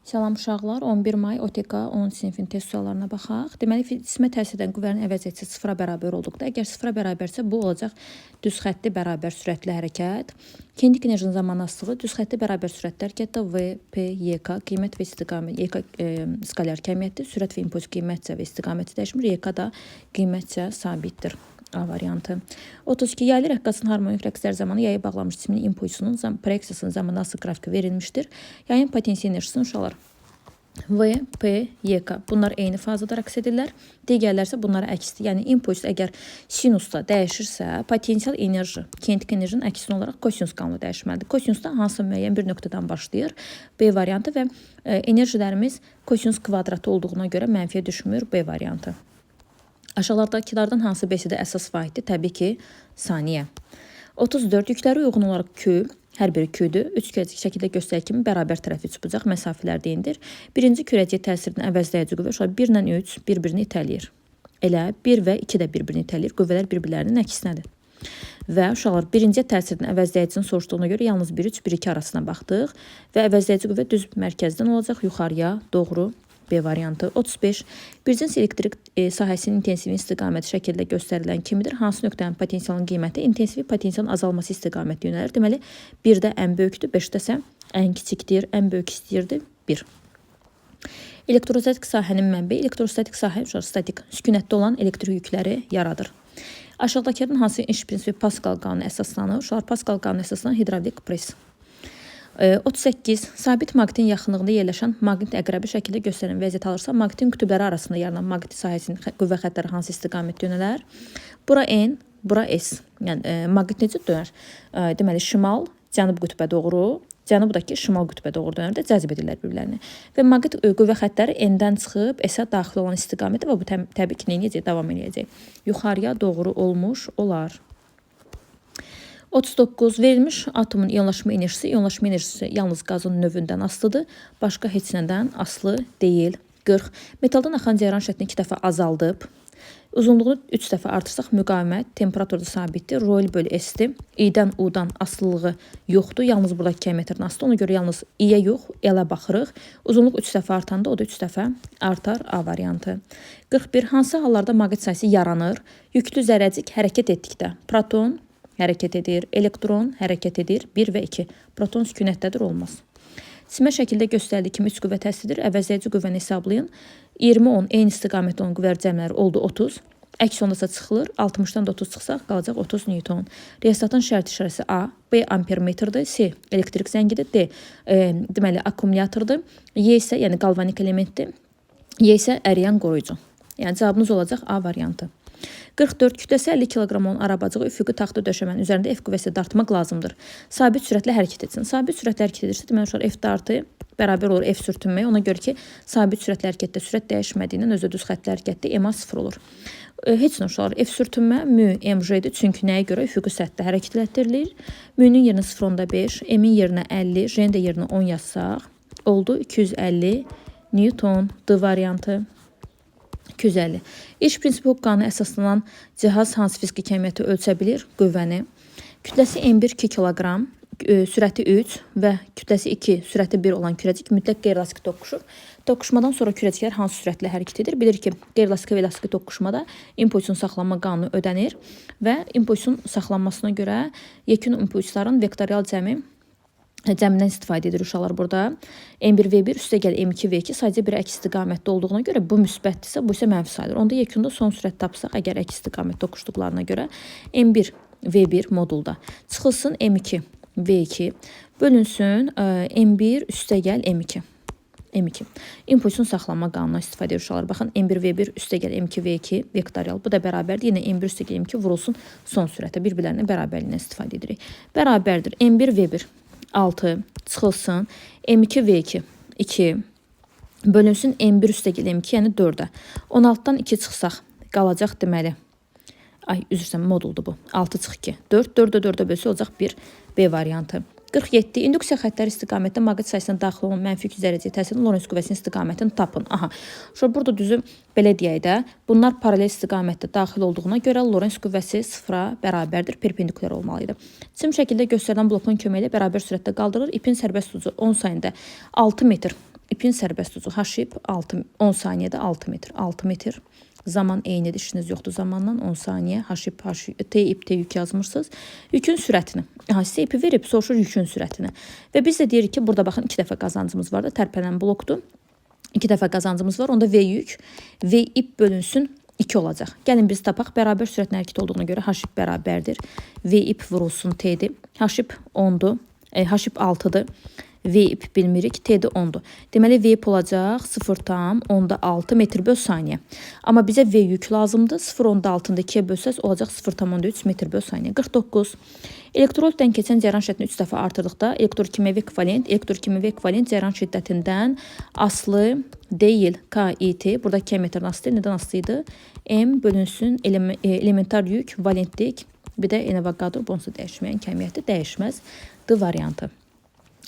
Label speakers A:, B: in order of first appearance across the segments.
A: Salam uşaqlar, 11 may OTK 10-cu sinifin test suallarına baxaq. Deməli, cisimə təsir edən qüvvənin əvəzedici sıfıra bərabər olduqda, əgər sıfıra bərabərsə, bu olacaq düz xətti bərabər sürətli hərəkət. Kinetik enerjinin zaman asılılığı düz xətti bərabər sürətli hərəkətdə V, P, Y, K qiymət və istiqamət, Y, K skalyar kəmiyyətdir. Sürət və impuls qiymətcə və istiqamətcə dəyişmir. Y, K da qiymətcə sabitdir. A variantı. 32. Yaylı rəqqasın harmonik rəqslər zamanı yayı bağlanmış cismin impulsunun proyeksiyasının zaman asılı qrafiki verilmişdir. Yayın potensial enerjisini uşaqlar V, P, Y, K. Bunlar eyni fazada rəqs edirlər. Digərləri isə bunlara əksdir. Yəni impuls əgər sinusda dəyişirsə, potensial enerji kinetik enerjinin əksinə olaraq kosinus qanunu dəyişməlidir. Kosinus da hansısa müəyyən bir nöqtədən başlayır. B variantı və enerjilərimiz kosinus kvadratı olduğuna görə mənfiyə düşmür. B variantı. Aşağılardakılardan hansı BC-də əsas vahiddir? Təbii ki, saniyə. 34. Yükləri uyğun olaraq Q, hər biri Q-dür. Üç kürəcik şəkildə göstərir kimi bərabər tərəfli üçbucaq məsafələr deyindir. Birinci kürəciyə təsirinin əvəzləyici qüvvə uşaqlar 1 ilə 3 bir-birini itələyir. Elə 1 və 2 də bir-birini itələyir. Qüvvələr bir-birlərinin əksinədir. Və uşaqlar birinciyə təsirinin əvəzləyicisini soruşduğuna görə yalnız 1 3 1 2 arasına baxdıq və əvəzləyici qüvvə düz mərkəzdən olacaq yuxarıya doğru. B variantı. 35. Bir cins elektrik sahəsinin intensivliyi istiqaməti şəkildə göstərilən kimidir? Hansı nöqtənin potensialın qiyməti intensiv potensialın azalması istiqamətdə yönəlir? Deməli, 1-də ən böyükdür, 5-də isə ən kiçikdir, ən böyük istəyirdi 1. Elektrostatik sahənin mənbəyi, elektrostatik sahə statik, sükunətdə olan elektrik yükləri yaradır. Aşağıdakılardan hansı iş prinsipi Paskal qanunu əsaslanır? Uşaqlar, Paskal qanunu əsaslanır hidravlik press. 38. Sabit maqnitin yaxınlığında yerləşən maqnit əqrəbi şəkildə göstərilən vəziyyət alırsa, maqnitin qütbləri arasında yaranan maqnit sahəsinin qüvvə xəttləri hansı istiqamətdə yönələr? Bura N, bura S. Yəni maqnit necə dönər? Deməli, şimal, cənub qütbə doğru, cənubdakı şimal qütbə doğru dönər də cəzb edirlər bir-birlərini. Və maqnit qüvvə xəttləri N-dən çıxıb S-ə daxil olan istiqamətdə və bu təbii ki, nə edəcək? Davam eləyəcək. Yuxarıya doğru olmuş olar. 39. Verilmiş atomun iyonlaşma enerjisi, iyonlaşma enerjisi yalnız qazın növündən asılıdır. Başqa heç nədən asılı deyil. 40. Metaldan axan cəryan şəddətini 2 dəfə azaldıb. Uzunluğunu 3 dəfə artırsaq müqavimət temperaturda sabitdir. Rho L bölü S-dir. I-dən U-dan asılılığı yoxdur. Yalnız buradakı kəmiyyətlərdən asılı. Ona görə yalnız I-yə yox, L-ə baxırıq. Uzunluq 3 dəfə artanda o da 3 dəfə artar. A variantı. 41. Hansı hallarda maqnit sahəsi yaranır? Yüklü zərrəcik hərəkət etdikdə proton hərəkət edir, elektron hərəkət edir, 1 və 2. Proton sükunətdədir, olmaz. Simə şəkildə göstərildiyi kimi 3 qüvvə təsir edir. Əvəzləyici qüvvəni hesablayın. 20, 10 eyni istiqamətdə olan qüvvə cəmləri oldu 30. Əks ondasa çıxılır. 60-dan da 30 çıxsaq qalacaq 30 Newton. Reostatın şərt işarəsi A, B ampermetrdir, C elektrik zəngidir, D deməli akkumulyatordur, Y isə yəni galvanik elementdir, Y isə əriyən qoruyucu. Yəni cavabınız olacaq A variantı. 44. Kütləsi 50 kiloqram olan arabacığı üfüqi taxta döşəmənin üzərində F qüvvəsi dartmaq lazımdır. Sabit sürətlə hərəkət etsin. Sabit sürətlə hərəkət edirsə, deməli uşaqlar F dartı bərabər olur F sürtünməyə. Ona görə ki, sabit sürətlə hərəkətdə sürət dəyişmədiyindən özü düz xəttli hərəkətdə MA 0 olur. Heç nə uşaqlar F sürtünmə mü mj-dir. Çünki nəyə görə üfüqi səthdə hərəkət etdirilir. Mü-nün yerinə 0,5, m-in yerinə 50, j-nin də yerinə 10 yazsaq oldu 250 Newton. D variantı. 250. İş prinsipi Hooke qanunu əsaslanan cihaz hansı fiziki kəmiyyəti ölçə bilir? Qüvvəni. Kütləsi M1 2 kiloqram, sürəti 3 və kütləsi 2, sürəti 1 olan kürəcik mütləq qeyri-elastik toqquşur. Toqquşmadan sonra kürəciklər hansı sürətlə hərəkət edir? Bilir ki, qeyri-elastik və elastik toqquşmada impulsun saxlanma qanunu ödənir və impulsun saxlanmasına görə yekun impulsların vektorial cəmindən istifadə edir uşaqlar burada. M1 V1 üstə gəl M2 V2 sadəcə bir əks istiqamətdə olduğuna görə bu müsbətdirsə, bu isə mənfi sayılır. Onda yekunda son sürət tapsaq, əgər əks istiqamətdə toqquşduqlarına görə M1 V1 modulda çıxılsın M2 V2 bölünsün M1 üstə gəl M2. M2. İmpulsun saxlanma qanununa istifadə edir uşaqlar. Baxın M1 V1 üstə gəl M2 V2 vektorial. Bu da bərabərdir. Yenə M1 üstə gəl M2 vurulsun son sürətə. Bir-birlərinə bərabərliyindən istifadə edirik. Bərabərdir. M1 V1 6 çıxılsın. M2 V2 2 bölünsün M1 üstə gəl M2, yəni 4-ə. 16-dan 2 çıxsaq qalacaq deməli. Ay, üzr istəyirəm, moduldur bu. 6 çıx 2. 4, 4-ə 4-ə bölsə olacaq 1 B variantı. 47. İnduksiya xəttləri istiqamətdə maqnit sahəsinə daxil olan mənfi 200 dərəcəyə təsirin Lorentz qüvvəsinin istiqamətini tapın. Aha. Şurada burada düzü belə deyək də, bunlar paralel istiqamətdə daxil olduğuna görə Lorentz qüvvəsi sıfıra bərabərdir, perpendikulyar olmalıdır. Sim şəkildə göstərilən blokun köməyi ilə bərabər sürətdə qaldırılır. İpin sərbəst ucu 10 saniyədə 6 metr. İpin sərbəst ucu H ip 6, 10 saniyədə 6 metr. 6 metr. Zaman eynidir, işiniz yoxdur zamanla. 10 saniyə. H ip, H, T ip, T yük yazmışsınız. Yükün sürətini. Aha, sizə ipi verib soruşur yükün sürətini. Və biz də deyirik ki, burada baxın 2 dəfə qazancımız var da, tərpənən blokdur. 2 dəfə qazancımız var. Onda V yük, V ip bölünsün 2 olacaq. Gəlin biz tapaq. Bərabər sürətlə hərəkət olduğuna görə H ip bərabərdir. V ip vurulsun T-dir. H ip 10-dur. H ip 6-dır. V ip bilmirik. T də 10-dur. Deməli V ip olacaq 0,6 metr böl saniyə. Amma bizə V yük lazımdır. 0,6-nı da 2-yə bölsəz olacaq 0,3 metr böl saniyə. 49. Elektrolitdən keçən cəryan şiddətini 3 dəfə artırdıqda elektrokimyəvi ekvivalent cəryan şiddətindən asılı deyil. KIT. Burada kilometrdən asılı deyil. Nədən asılı idi? M bölünsün elementar yük, valentlik. Bir də N-Avogadro bonsa dəyişməyən kəmiyyəti dəyişməz. D variantı.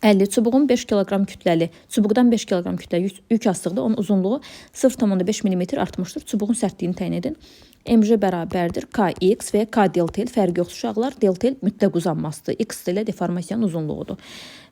A: 50. Çubuğun 5 kiloqram kütləli, çubuqdan 5 kiloqram kütləli yük asdıqda onun uzunluğu 0,5 mm artmışdır. Çubuğun sərtliyini təyin edin. MJ bərabərdir KX və K delta L fərqi yoxdur uşaqlar. Delta L mütləq uzanmasıdır. X ilə deformasiyanın uzunluğudur.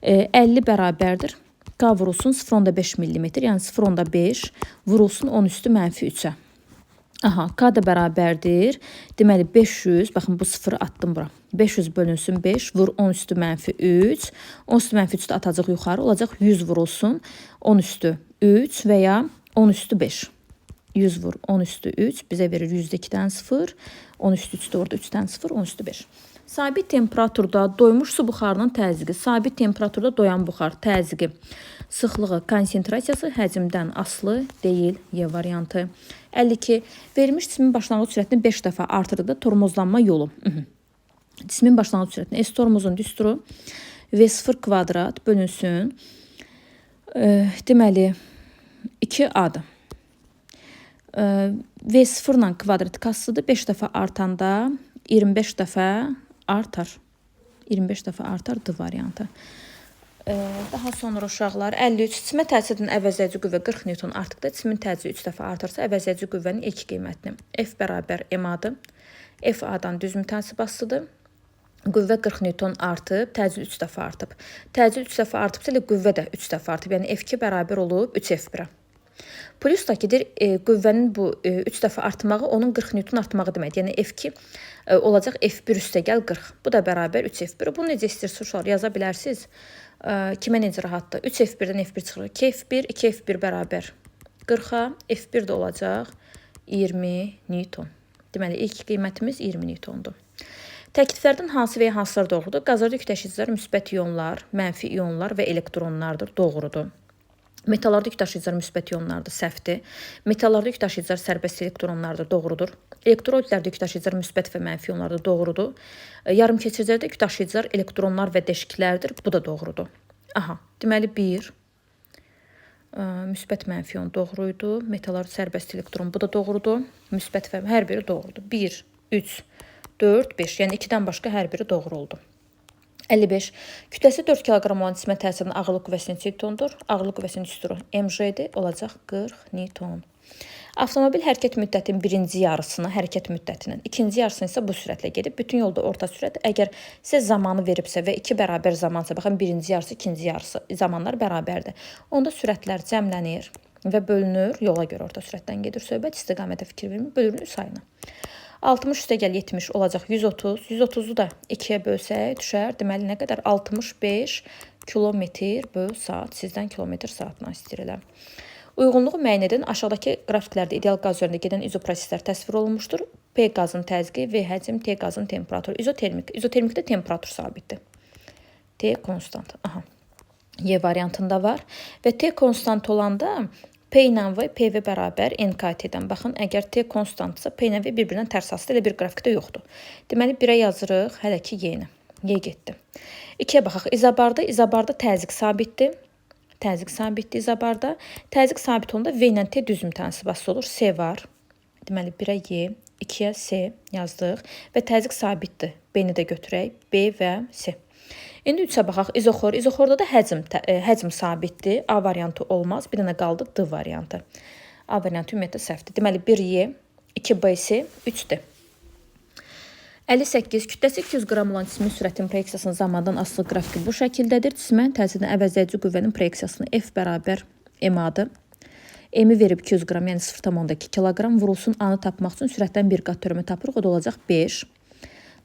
A: 50 bərabərdir K vurulsun 0,5 mm, yəni 0,5 vurulsun 10 üstü mənfi 3-ə. Aha, K da bərabərdir. Deməli 500, baxın bu sıfırı atdım bura. 500 bölünsün 5, vur 10 üstü mənfi 3. 10 üstü mənfi 3 də atacaq yuxarı. Olacaq 100 vurulsun 10 üstü 3 və ya 10 üstü 5. 100 vur 10 üstü 3 bizə verir 102-dən 0. 10 üstü 3 də orada 3-dən 0, 10 üstü 5. Sabit temperaturda doymuş su buxarının təzyiqi, sabit temperaturda doyan buxar təzyiqi, sıxlığı, konsentrasiyası həcmdən asılı deyil. Y variantı. 52. Verilmiş cismin başlanğıc sürətini 5 dəfə artırdıqda tormozlanma yolu. Cismin başlanğıc sürətini S tormozun düsturu V0 kvadrat bölünsün. Deməli 2A-dır. V0 ilə kvadrat kassıdır. 5 dəfə artanda 25 dəfə artar. 25 dəfə artar D variantı. Daha sonra uşaqlar 53. Cisimə təsir edən əvəzləyici qüvvə 40 Newton artdıqda cismin təzyiqi 3 dəfə artarsa əvəzləyici qüvvənin ilk qiymətini F bərabər MA-dır. F A-dan düz mütənasib asılıdır. Qüvvə 40 Newton artıb, təzyiq 3 dəfə artıb. Təzyiq 3 dəfə artıbsa elə qüvvə də 3 dəfə artıb. Yəni F2 bərabər olub 3F1-ə. Plus da ki, qüvvənin bu 3 dəfə artmağı onun 40 Newton artmağı deməkdir. Yəni F2 olacaq F1 üstə gəl 40. Bu da bərabər 3F1. Bunu necə istəyirsiniz uşaqlar yaza bilərsiniz. Kimə necə rahatdır? 3F1-dən F1 çıxır. 2F1, 2F1 bərabər 40-a, F1 də olacaq 20 Newton. Deməli, ilk qiymətimiz 20 Newtondur. Təkliflərdən hansı və ya hansılar doğrudur? Qazlarda yük daşıyıcılar müsbət ionlar, mənfi ionlar və elektronlardır. Doğrudur. Metallarda yük daşıyıcılar müsbət ionlardır, səhvdir. Metallarda yük daşıyıcılar sərbəst elektronlardır, doğrudur. Elektrolitlərdə yük daşıyıcılar müsbət və mənfi ionlardır, doğrudur. Yarımkeçicilərdə yük daşıyıcılar elektronlar və deşiklərdir, bu da doğrudur. Aha, deməli 1 müsbət mənfi ion doğru idi. Metallarda sərbəst elektron, bu da doğrudur. Müsbət və hər biri doğrudur. 1, 3, 4, 5, yəni 2-dən başqa hər biri doğru oldu. 55. Kütləsi 4 kiloqram olan cisimə təsirinin ağırlıq qüvvəsi neçə Newtondur? Ağırlıq qüvvəsinin düsturu mj-dir, olacaq 40 Newton. Avtomobil hərəkət müddətinin birinci yarısını, hərəkət müddətinin ikinci yarısını isə bu sürətlə gedib. Bütün yolda orta sürət. Əgər sizə zamanı veribsə və iki bərabər zamansa, baxın birinci yarısı, ikinci yarısı zamanlar bərabərdir. Onda sürətlər cəmlənir və bölünür. Yola görə orta sürətdən gedir söhbət. İstiqamətə fikir vermir, bölünür sayına. 60 üstə gəl 70 olacaq 130. 130-u da 2-yə bölsək düşər. Deməli nə qədər? 65 kilometr böl saat. Sizdən kilometr saatına istəyir elə. Uyğunluğu müəyyən edən aşağıdakı qrafiklərdə ideal qaz üzərində gedən izoproseslər təsvir olunmuşdur. P qazın təzyiqi, V həcm, T qazın temperaturu. İzotermik. İzotermikdə temperatur sabitdir. T konstant. Aha. Y variantında var. Və T konstant olanda P ilə V, PV bərabər NKT-dən. Baxın, əgər T konstantsa, P ilə V bir-birindən tərs asılı, elə bir qrafikdə yoxdur. Deməli, 1-ə yazırıq, hələ ki Y-ni. Y getdi. 2-yə baxaq. İzobarda, izobarda təzyiq sabitdir. Təzyiq sabitdir izobarda. Təzyiq sabit olanda V ilə T düz mütənasib asılı olur. S var. Deməli, 1-ə Y, 2-yə S yazdıq və təzyiq sabitdir. B-ni də götürək. B və S. İndi 3-ə baxaq. İzoxor. İzoxorda da həcm sabitdir. A variantı olmaz. Bir dənə qaldı D variantı. A variantı ümumiyyətlə səhvdir. Deməli 1Y, 2BC, 3D. 58. Kütləsi 200 qram olan cismin sürətinin proyeksiyasının zamandan asılı qrafiki bu şəkildədir. Cisimə təsirdən əvəzləyici qüvvənin proyeksiyasını F bərabər MA-dır. M-i verib 200 qram, yəni 0,2 kiloqram vurulsun A-nı tapmaq üçün sürətdən bir qat törəmə tapırıq. O da olacaq 5.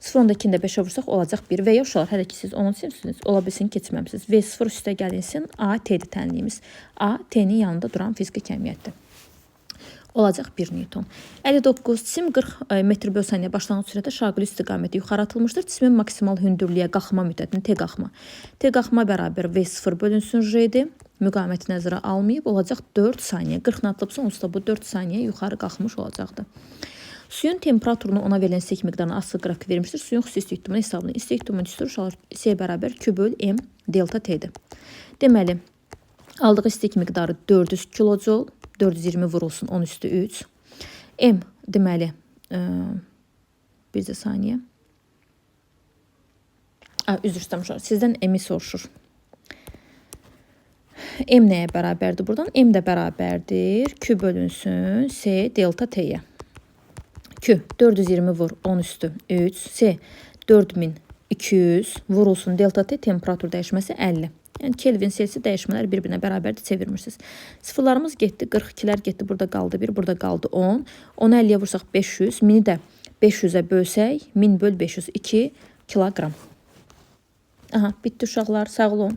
A: 0,2-ni də 5-ə vursaq olacaq 1 və ya uşaqlar hələ ki siz 10-cu sinifsiniz, ola bilsin keçməmisiniz. V0 üstə gəlinsin A T-dir tənliyimiz. A T-nin yanında duran fiziki kəmiyyətdir. Olacaq 1 Newton. 59. Cisim 40 metr böl saniyə başlanğıc sürətə şaquli istiqamətdə yuxarı atılmışdır. Cismin maksimal hündürlüyə qalxma müddətini T qalxma. T qalxma bərabər V0 bölünsün J-dir. Müqaviməti nəzərə almayıb olacaq 4 saniyə. 40 atılıbsa onsuz da bu 4 saniyə yuxarı qalxmış olacaqdır. Suyun temperaturunu ona verilən istilik miqdarına asılı qrafik vermişdir. Suyun xüsusi istilik tutumunu hesablayın. İstilik tutumu düstur uşaqlar S bərabər Q böl M delta T-dir. Deməli, aldığı istilik miqdarı 400 kilojol, 420 vurulsun 10 üstü 3. M deməli, bir də saniyə. Üzr istəyirəm uşaqlar, sizdən M-i soruşur. M nəyə bərabərdir buradan? M də bərabərdir Q bölünsün S delta T-yə. Q 420 vur 10 üstü 3, S 4200 vurulsun delta T temperatur dəyişməsi 50. Yəni Kelvin, Selsi dəyişmələr bir-birinə bərabərdir, çevirmirsiniz. Sıfırlarımız getdi, 42-lər getdi, burada qaldı 1, burada qaldı 10. 10-u 50-yə vursaq 500, 1000-i də 500-ə bölsək, 1000 böl 500, 2 kiloqram. Aha, bitdi uşaqlar, sağ olun.